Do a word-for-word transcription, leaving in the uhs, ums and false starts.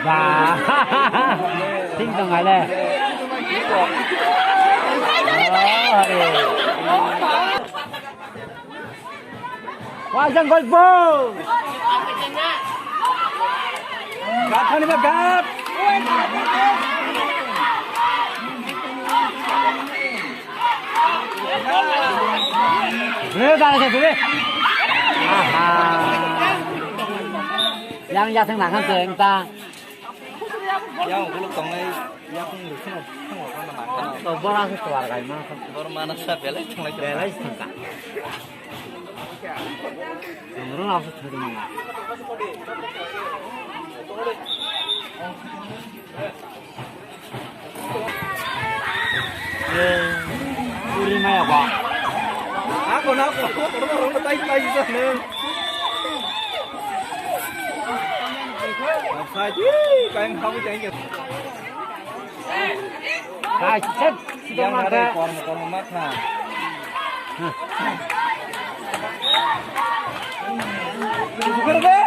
Ba. Thik tong ale. Waisang golpo. Gathani ba gat. Dua kali satu deh. Aha. Yang jateng nakan tuh entah. Yang ulo tongnai, yang pun lucu, pun orang mana? Oh, bola sih keluar kayak mana? Baru mana saya belai tongnai. Belai sih. Nomor langsung tuh mana? Uri maya ba. Ako na ako, ako na ako, tayo tayo sa na. Apa sih? Kain kamu jangan. Guys, set, sudah yang ada mata. Kormo kormo mata. Hah. Sugar deh.